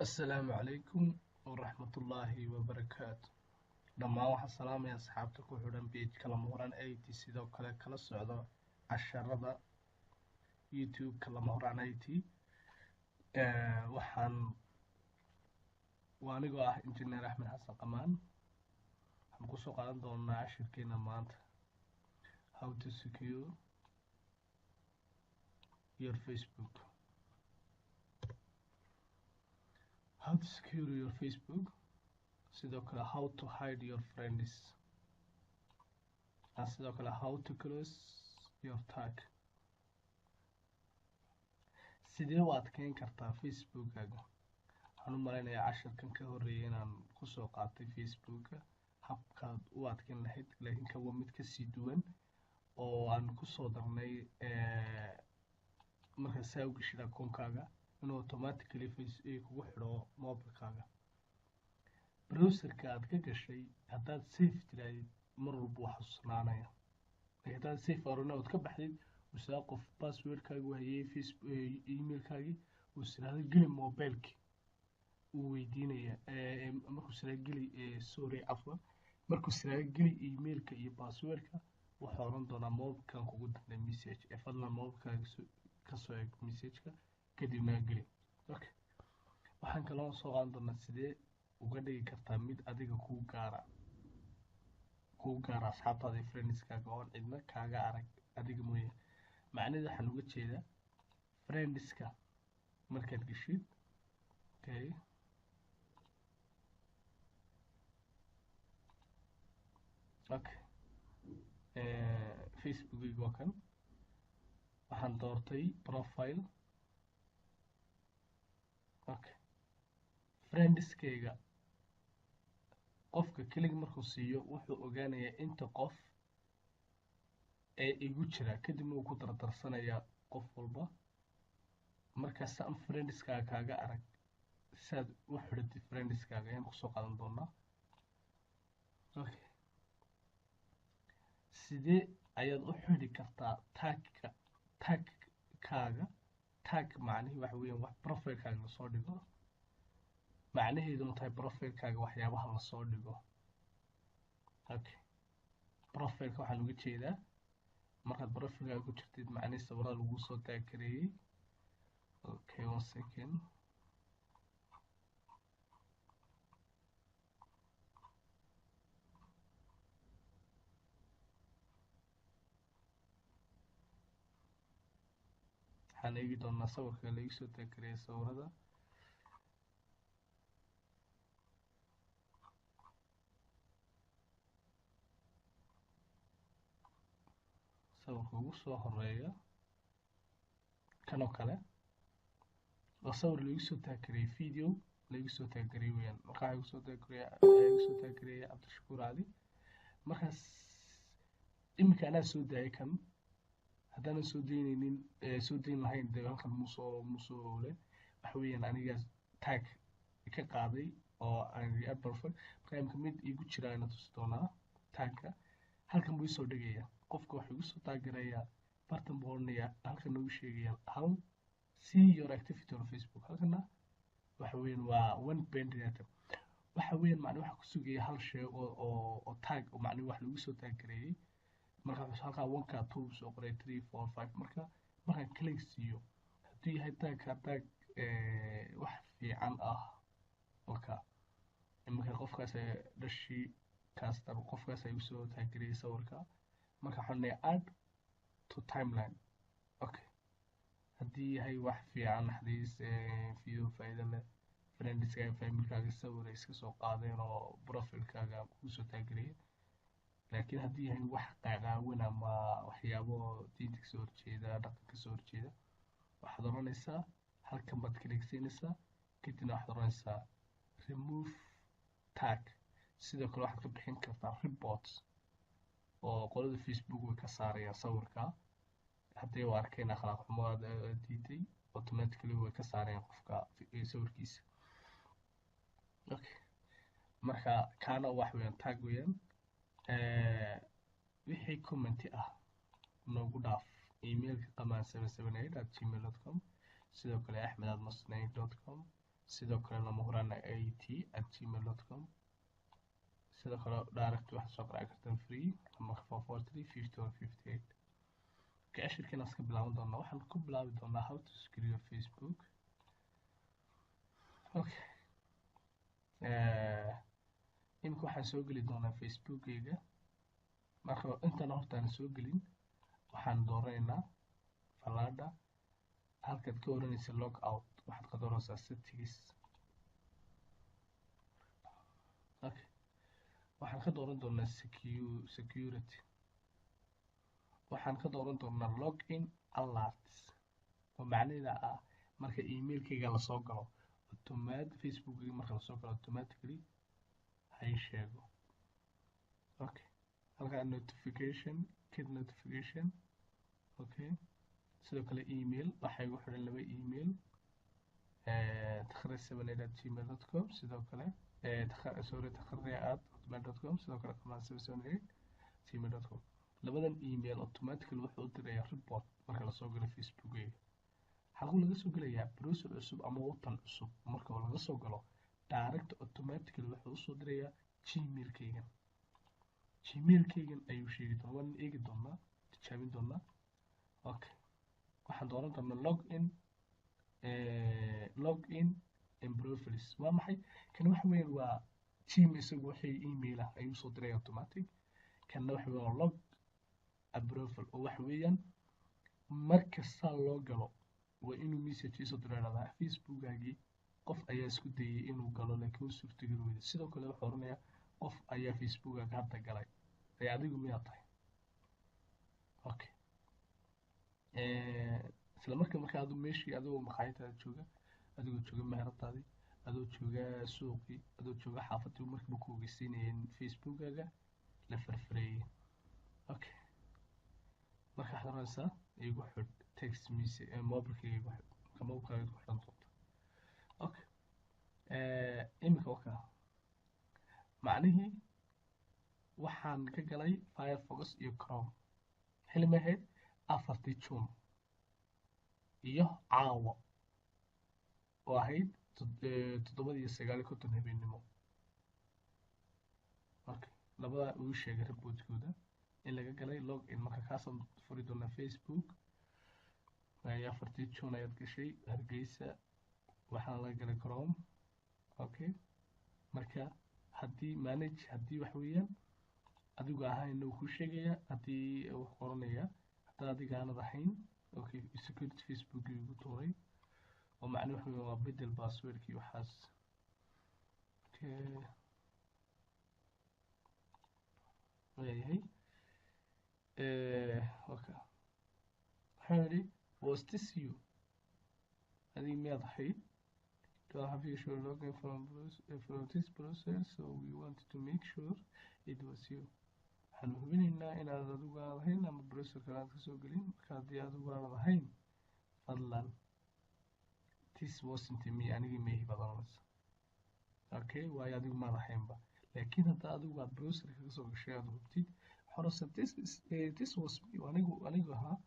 Assalaamu calaykum waraxmatullaahi wabarakaatu. Dhammaan waxaan salaamaya asxaabta ku xidhan page-ka Lama Huraan IT, sidoo kale kala socda casharada YouTube-ka Lama Huraan IT. Waxaan waa anigoo ah Injineer Axmed Xasan Qamaan. Waxaan kusoo qaadan doonaa cashirkeena maanta how to secure your Facebook. How to secure your Facebook, sidoo kale how to hide your friends, and sidoo kale how to close your tag. Sidee u adkeyn kartaa Facebookkaaga? Waxaan u malaynayaa cashirkan ka horreeyay inaan kusoo qaatay Facebooka habkaad u adkeyn lahayd, laakiin kan waa mid kasii duwan oo aan kusoo darnay marka saa u geshid akoonkaaga inuu automatically face kugu xidho mobilkaaga. Browserka aad ka gashay haddaad save tirahdid, mar walba waa xasuusnaanaya, laakiin haddaad save arona ood ka baxdid, usaa qof passwordkaagu hayay, Facebook emailkaagii uu isiraahdo geli mobilki, uu weydiinaya. Markuu isiraahdo geli, sorry, cafwan, markuu isiraahdo geli emailka iyo passwordka, wuxuu oran doonaa mobilkan kugu dirnay message ee fadlan mobilkaaga kasoo eg messageka, kadibna geli. Okay, waxaan kaloo soo qaadan doonaa sidee uga dhigi kartaa mid adiga kuu gaara, kuu gaara asxaabtaada iyo friendskaaga oon cidna kaaga arag adiga mooye. Macnaheedu waxaan uga jeedaa friendska markaad geshid, okay, okay, Facebookgayga waa kan, waxaan doortay profile. Okay, friendskayga qofka click markuu siiyo, wuxuu ogaanayaa inta qof ee igu jira, kadibna wuu ku dardarsanayaa qof walba. Marka saan friendskaaga kaaga arag, saad u xidhatid friendskaaga ayaan kusoo qaadan doonaa. Okay, sidee ayaad u xidhi kartaa tagka, tagkaaga? Tag macnihi waxa weeyaan wax profilekaaga lasoo dhigo, macnaheeduna tahay profilekaaga waxyaabaha lasoo dhigo. Okay, profileka waxaan uga jeedaa markaad profilekaaga ku jirtid, macnihii sawirada lagu soo tag gareeyey. Okay, one second. Waxaan eegi doonaa sawirka lagu soo tag gareeyay, sawirada. Sawirka ugu soo horeeya kan oo kale waa sawir lagu soo tag gareeyay, video lagu soo tag gareeyay weeyaan. Marka waxaa igu soo tag gareeyay, waxaa igu soo tag gareeyay Cabdishakuur Cali. Markaas iminka anaa soo daayay kan. Haddaanan soo daynaynin, soo dayn lahayn, dee halkan musoo ole waxa weeyaan anigaas tag ka qaaday oo aan add profile. Marka imika mid igu jira ayna tusi doonaa. Tagka halkan buu isoo dhigaya, qofka wuxuu igu soo tag gareeyaa bartan buu odhanayaa, halkan nagu sheegaya how see your activity on Facebook. Halkana waxa weeyaan waa one pending item. Waxa weeyaan macni waxa ku sugaya hal shay oo tag oo macni wax lagu soo tag gareeyay. Marka halkaa one ka two soo qoray, three, four, five. Marka markaan click siiyo, hadduu yahay tagka tag wax fiican ah, waka iminka qofkaas dhashii kaastar, qofkaas ay usoo tag gareeyay sawirka. Marka waxaan leeyahay add to timeline. Okay, haddii yahay wax fiican, naxariis, video faa'iido leh, friendskaaga, familkaaga sawir ay iska soo qaadeen oo profilkaaga kusoo tag gareeyay. Laakiin haddii yahay wax qaaqaawan ama waxyaabo diinta kasoo horjeeda, dhaqan kasoo horjeeda, waxaad oranaysaa halkan baad click siinaysaa, kadibna waxaad oranaysaa remove tag. Sidoo kale waxaad ka bixin kartaa reports oo qolada Facebook way ka saarayaan sawirka haddii u arkeen akhlaaq xumo aad diiday, automatically way ka saarayaan qofka sawirkiisa. Okay, marka kaana wax weeyaan tag weeyaan. Wixii commenti ah noogu dhaaf emailka qamaan778@gmail.com, sidoo kale axmed@masnayn.com. Sidoo kale lamahuraan it@gmail.com. Sidoo kale direct waxaad soo qaraaci kartaan free ama 443 51 58. Okay, cashirkeena iska bilaaban doonaa. Waxaan ku bilaabi doonaa how to secure your Facebook. Okay, imika waxaan soo geli doonaa Facebookgayga. Marka intaan hortaan soo gelin, waxaan dooranaynaa falaadha halkaad ka oranaysa log out, waxaad ka dooranaysaa settings. Okay, waxaan ka dooran doonaa security, waxaan ka dooran doonaa login alerts, oo macnaheeda ah marka emailkayga lasoo galo automat Facebookgayga marka lasoo galo automatically ha ii sheego. Okay, halkaa notification, kid notification. Okay, sidoo kale email waxaa igu xiran laba email, takhri78@gmail.com, sidoo kale sorry, takhri@hotmail.com, sidoo kale qamaan778@gmail.com. Labadan email automatically wuxuu u dirayaa report marka lasoo galo Facebookgayga. Halkuu laga soo gelayaa browser cusub ama watan cusub marka laga soo galo, direct automatically wuxuu usoo dirayaa Gmailkaygan. Gmailkaygan ayuu sheegi doonaa, waan eegi doonaa, tijaabin doonaa. Okay, waxaan dooran doonaa login and profiles. Waa maxay kan? Waxa weeyaan waa Gmail, isagu wixii email ah ayuu soo diraya automatic. Kanna waxa weeyaan waa log a profile, oo waxa weeyaan mar kasta loo galo waa inuu message isoo diro, dhahdaa Facebookgaagii qof ayaa isku dayay inuu galo laakiin uu suurtageli weyday. Sidoo kale wuxuu oranayaa qof ayaa Facebookkaaga hadda galay ee adigu miyaa tahay? Okay, isla marka marka adu meeshii adigoo maqaayadaada jooga, adigoo jooga meheradaadii, adoo jooga suuqii, adoo jooga xaafadii, markiiba ku ogeysiinaya in Facebookkaaga la farfareeyay. Okay, marka waxaad oranaysaa igu xidh text message mobilkayga igu xidh. Marka mobilkaaga ku xidhan doonta. Okay, imika wakaa macnihii waxaan ka galay Firefox iyo Chrome. Xilli ma ahayd? 4-tii June iyo caawa oo ahayd 7:59 habeennimo. Okay, labadaa uu sheegay reportkooda in laga galay log in. Marka kaasaan furi doonaa Facebook. 4-tii June ayaad gashay Hargeysa, waxaana laga galay Chrome. Okay, marka haddii manage, haddii wax weeyaan adigu ahayn wuu kuu sheegayaa, haddii wax qoranaya haddaad adiga aanad ahayn. Okay, security Facebook igu tuuray, oo macne waxa weeyaan waa bedel passwordkii waxaas. Okay, waayahay. Okay, waxaan yidhi was this you, adiga miyaad ahayd? Don't have usual login from this browser, so we wanted to make sure it was you. Waxaan hubinaynaa inaad adigu aanad ahayn ama browser kale aad kasoo gelin. Marka haddii adigu aanad ahayn, fadlan this wasn't me, anigii meehi baad oranaysa. Okay, waayo adigu maad ahaynba. Laakiin hadda adigu aad browserka kasoo gashay aad hubtid, waxaad oranaysaa this was me, anigu ahaa.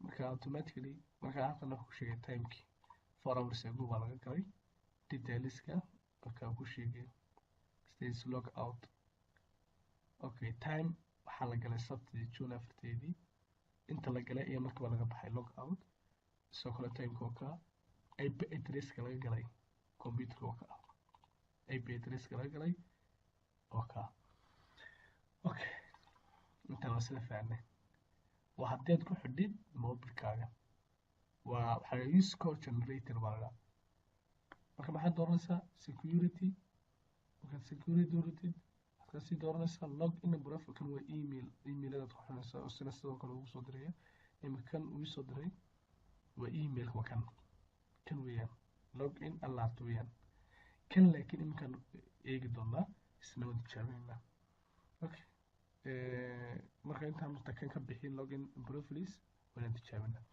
Marka automatically marka halkan wuxuu ku sheegay timekii 4 hours ago baa laga galay, detailska marka ku sheegay status log out. Okay, time waxaa la galay Sabtidii June 4-teedii, inta la galay iyo markiiba laga baxay log out. Sidoo kale timeka oo kaa, IP addresska laga galay computerka oo kaa, IP addresska laga galay oo kaa. Okay, intaa waa sida fahnay. Waa haddii aad ku xidhid mobilkaaga, waa waxaa use code generator baa la dhahaa. Marka maxaad dooranaysaa? Security. Markaad security dooratid, waxaad kasii dooranaysaa log in profile. Kan waa email, emailadaad ku xidhanaysaa oo isna sidoo kale ugu soo diraya. Imika kan uu soo diray waa email, waa kan weeyaan log in alert weeyaan kan. Laakiin iminkaan eegi doonaa, isna waan tijaabineynaa. Okay, marka intaan horta kan ka bixin login profiles waanaan tijaabinaa.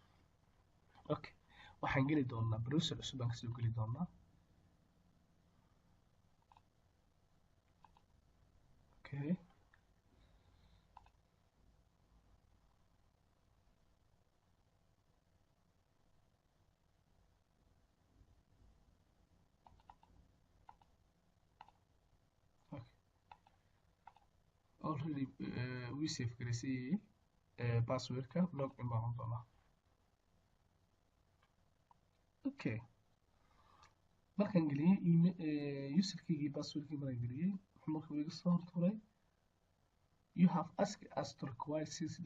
Okay, waxaan geli doonaa browser cusub baan kasoo geli doonaa. Okay, Already wii save garaysayay passwordka. Log in baan doonaa. Okay, markaan geliyey userkaygii passwordkii markaan geliyey, wuxuu marka iga soo hortuuray "You have asked us to require 6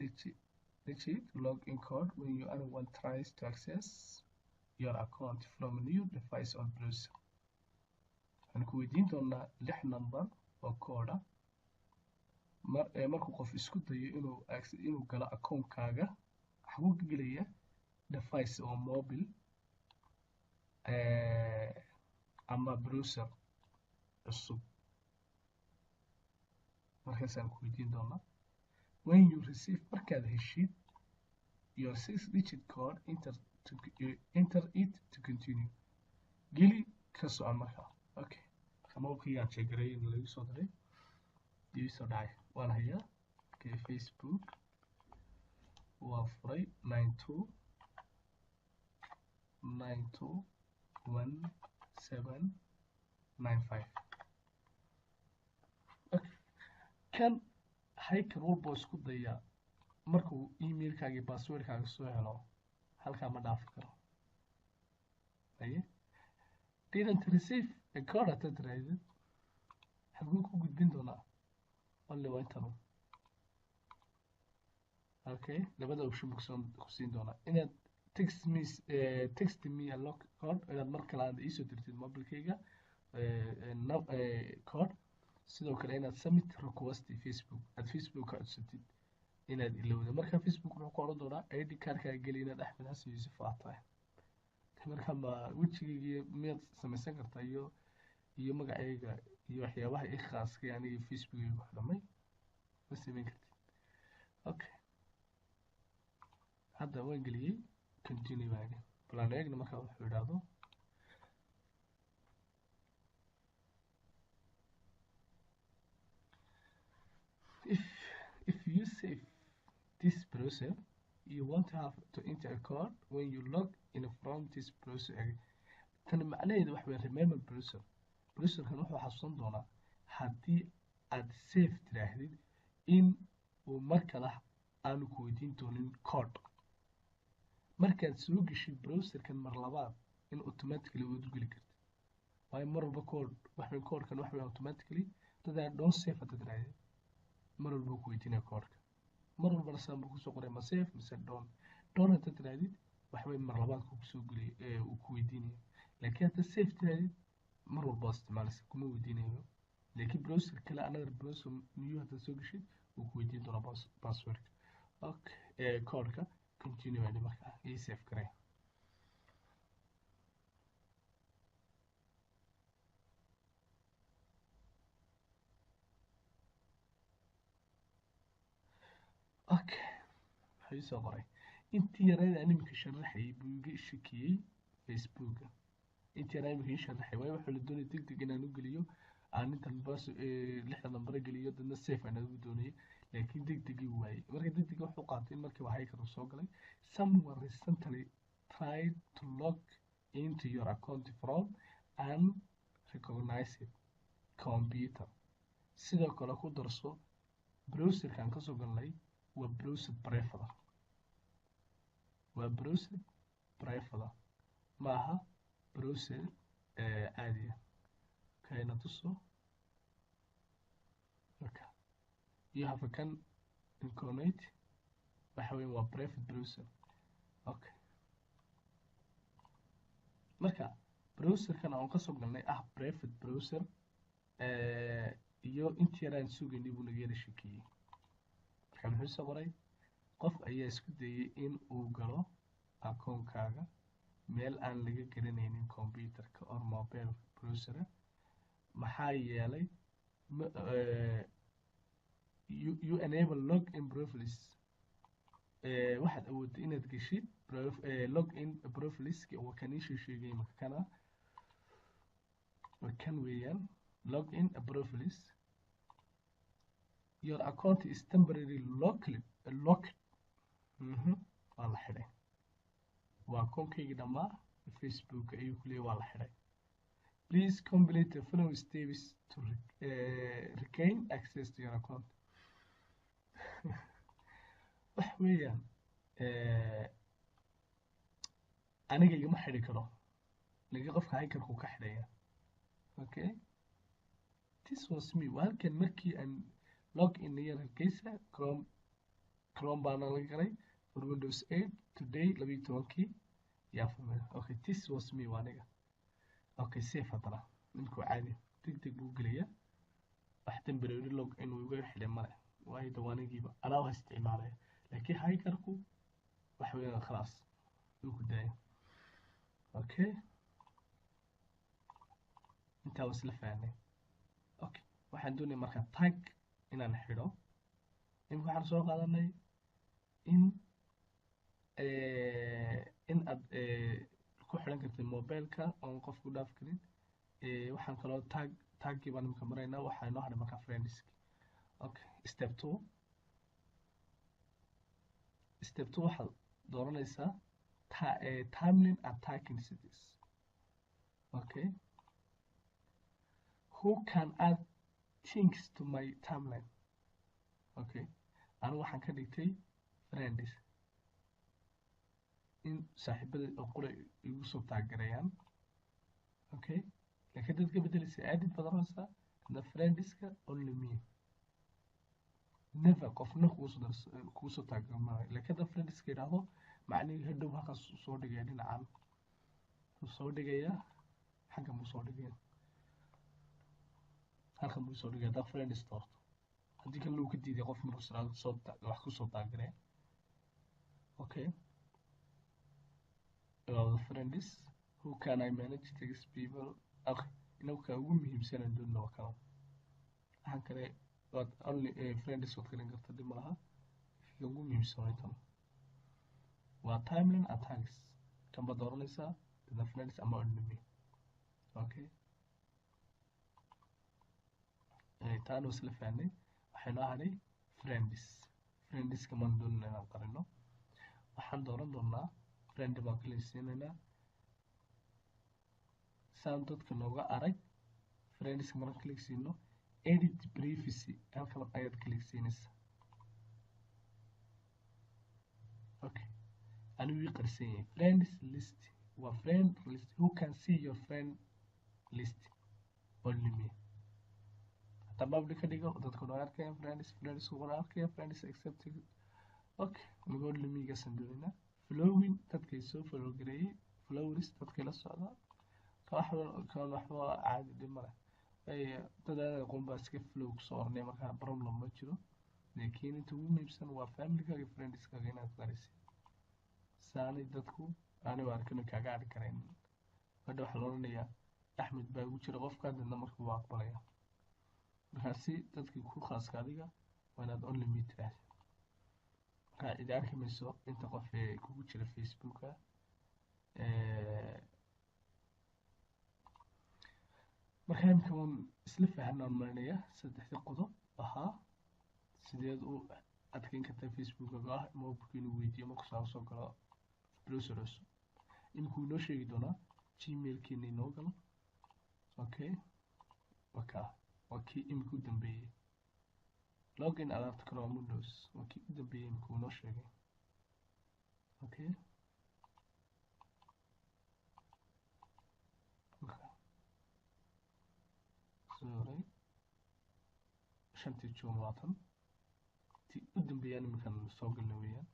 digit login code when you anyone tries to access your account from a new device or browser." Waxaan ku weydiin doonaa lix number oo code ah markuu qof isku dayo inuu galo akoonkaaga. Waxbuu ka gelaya device oo mobile ama browser cusub, markaasaan ku weydiin doonaa. "When you receive," markaad heshid, "your 6 digit code, enter it to continue." Geli, ka socon markaa. Okay, marka mobilkaygaan check gareeyay in lagu soo diray, ii soo dhacay, waan hayaa. Okay, Facebook waa furay. 92921795. Okay, kan hacker walba isku dayaa markuu emailkaaga iyo passwordkaaga soo helo, halkaa ma dhaafi karo. Haye, "Didn't receive a code" hadaad tirahdid, xaguu ku gudbin doonaa? Only waa intan. Okay, labada option buu ku siin doonaa: inaad text me a lock code, inaad mar kale aad iisoo dirtid mobilkayga code, sidoo kale inaad submit request Facebook, aad Facebook ka codsatid inaad ilowda. Marka Facebook wuxuu ku odhan doonaa ID cardkaaga geli inaad Axmed Xasan Yuusuf aad tahay. Marka ma wejigayga miyaad samaysan kartaa iyo magacayga iyo waxyaabaha i khaaskay aniga Facebookayga ku xidhamay? Ma samayn kartid. Okay, hadda waan geliyey, continue baan idhi. Bal aan eegno marka wuxuu idhaahdo. If you save this browser, you won't have to enter a code when you log in from this browser. Tan macnaheedu waxa weeye remember browser, browserkan wuxuu xasuusan doonaa haddii aad save tiraahdid in uu mar kale aanu ku weydiin doonin code markaad soo geshid browserkan mar labaad, in automatically uad u geli kartid, waayo mar walba code waxway codekan wax way automatically dadaa. Don't save haddaad tirahdid, mar walba ku weydiinaya codeka, mar walbana saan buu kusoo qoray: ma save mise don't? Don't haddaad tirahdid, waxbay mar labaad kugu soo geliy uu ku weydiinaya, laakiin haddaad save tirahdid, mar walba waad isticmaalaysa, kuma weydiinayo. Laakiin browser kale, another browser new haddaad soo geshid, wuu ku weydiin doonaa passwordka. Okay, codeka. Continue baa markaa, ii save garee. Okay, wuxuu ii soo qoray intii yareyd aan iminka sharaxayay buu iga shakiyey Facebooka. Intii yaraan iminka ii sharaxay, waayo wuxuu la doonayay deg deg inaan u geliyo, aan intan bas lixda nambaro geliyo, dadna safe aan ugu doonayay, laakiin deg degii waayey. Marka deg degi wuxuu qaatay in markiiba hacker uu soo galay. "Someone recently tried to log into your account from unrecognized computer." Sidoo kale ku darso, browserkan kasoo galnay waa browser private, waa browser private, maaha browser caadiya. Kayna tuso marka you have a can incognito, waxa weeye waa private browser. Okay, marka browserkan aan kasoo galnay ah private browser iyo intii yaraan sugaynay buu naga yara shakiyey. Marka muxuu soo qoray? Qof ayaa isku dayay in uu galo akoonkaaga meel aan laga garanaynin computerka or mobile browser, maxaa yeelay you enable log in profiles, waxaad awoodday inaad geshid log in profiles. Waa kan iisoo sheegay imaka, kana waa kan weeyaan log in profiles. "Your account is temporarily locked." Waa la xidhay, waa akoonkaygii dhammaa Facebook ayuu ku leeyahay, waa la xidhay. "Please complete the following steps to regain access to your account." Waxa weeyaan aniga igama xidhi karo, laakiin qofka hackerku ka xidhaya. Okay, this was me. Waa halkan markii aan log in yar Hargeysa Chrome baana laga galay for Windows 8 today 12-kii iyo 4. Okay, this was me, waa aniga. Okay, save. Haddana ninkuu caadi deg deg buu gelaya, wax temporary log inuu iga xidhay male, waayo dawaanigiiba anaa wax isticmaalaya, laakiin hackerku waxa weeyaan khalaas wuu ku daaya. Okay, intaa waa isla fahnay. Okay, waxaan doonaya marka tag inaan xidho. Imika waxaan soo qaadanay in aad ku xidhan kartid mobileka oon qof ku dhaaf karin. Waxaan kaloo taggii baan imika maraynaa. Waxaa inoo hadhay marka friendski. Okay, step two. Step two waxaad dooranaysaa timeline and tagging settings. Okay, who can add things to my timeline? Okay, anigu waxaan ka dhigtay friends, in saaxiibada oo qura igu soo taageerayaan. Okay, laakiin dad ka bedelaysa added baad oranaysaa, the friendska only me, never qofna kugu soo taageero maayo. Laakiin hadda friendska yidhaahdo, macnihii hadhow halkaas soo dhigaya, dhinacan wuxuu soo dhigayaa, xaggan buu soo dhigaya, halkan buu soo dhigaya haddaa friends doorto. Haddii kale uu ka diiday qof markuu soo wax kusoo taageeraya. Okay, about the friends, who can I manage text people? Okay, inagu ka ugu muhiimsan aan doonno waa kan. Waxaan kale waad only friends waad garan karta, dib malaha. Ka ugu muhiimsan waa tan, waa timeline and tags. Kan baad dooranaysaa, the friends ama only me. Okay, taana isla fahnay. Waxay noo hadhay friends. Friendska maan doonayna inaan qarino, waxaan dooran doonaa friend baan kala siinaynaa saan dadka nooga arag. Friendska markaan click siino, edit privacy halkan ayaad click siinaysaa. Okay, anigu ii qarsan yahay. Friends list waa friend list. Who can see your friend list? Only me. Hataa public ka dhigo, dadka dhan arkaya friends, friends kuna arkaya friends accept. Okay, anigu only me gasan doonayna. Following, dadkay soo follow gareeyay, followers dadkay la socda, kan waxba caadi dhib male. Dad aan aqoon baa iska follow kusoo oranaya, markaa problem ma jiro. Laakiin inta ugu muhiimsan waa familykaaga iyo friendskaaga inaad qarisid, saanay dadku aanay arkin oo kaaga arki karayn. Hadha waxaa la oranayaa Axmed baa ugu jira qofka, dadna marka waa aqbalaya. Markaasi dadkii ku khaaska adiga waa inaad only me tiraahdo. Markaa cidi arki mayso inta qof ee kugu jira Facebooka. Marka imika waan isla fahanaan marinaya saddexdii qodob ahaa: sideed u adkeyn kartaa Facebookaga ah mobilka inuu weydiiyo markuu saa soo galo browser cusub. Imika wuu inoo sheegi doonaa Gmailkeena inoo galo. Okay, waka waa kii imika u dambeeyey, login alert Chrome Windows waa kii u dambeeyey imika uu inoo sheegay. Okay, sorry, 5-tii June waatan tii u dambeeyaan iminkan soo galna weeyaan.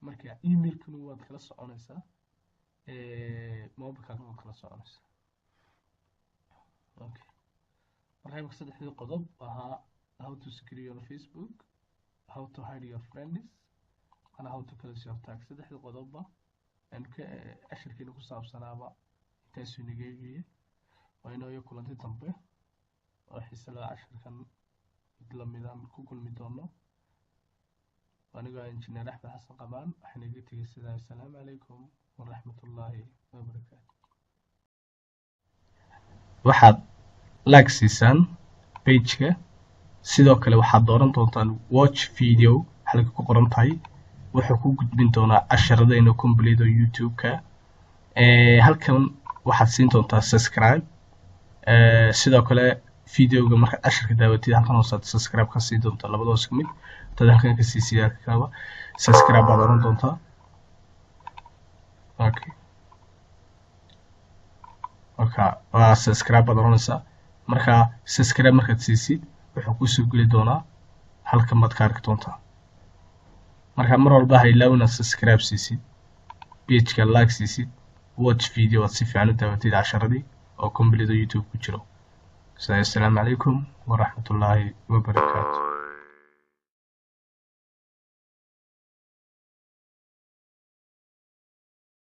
Marka emailkuna waad kala soconaysaa, mobilkaagana waad kala soconaysaa. Okay, marka imika saddexdii qodob ahaa: how to secure your Facebook, how to hide your friends and how to close your tag. Saddexdii qodobba aan ka cashirkeena ku saabsanaaba intaasuu inaga eegaya. Waa inoo iyo kulanti dambe oo xiise leh, cashirkan mid lamidaan ku kulmi doono. Anigoo injineer Axmed Xasan Qabaan, waxaan iga tegay sidaa. Assalaamu calaykum waraxmatullaahi wabarakaatu. Waxaad like siisaan pageka, sidoo kale waxaad dooran doontaan watch video halka ku qoran tahay. Wuxuu ku gudbin doonaa casharadayna complete oo YouTube-ka. Halkan waxaad siin doontaa subscribe, sidoo kale. Videoga markaad casharka daawatid, halkan hoosaad subscribe ka sii doontaa. Labadoo isku mid, hadaad halkan ka sii siiyaa kalaba, subscribe baad oran doontaa. Okay, marka waa subscribe baad oranaysaa. Marka subscribe markaad siisid, wuxuu kusoo geli doonaa halkan, baad ka arki doontaa. Marka mar walba ha ilaawin inaad subscribe siisid pageka, like siisid, watch video aad si fiican u daawatid casharadii oo complete oo YouTube ku jiro. Assalaamu calaykum waraxmatullaahi wabarakaatu.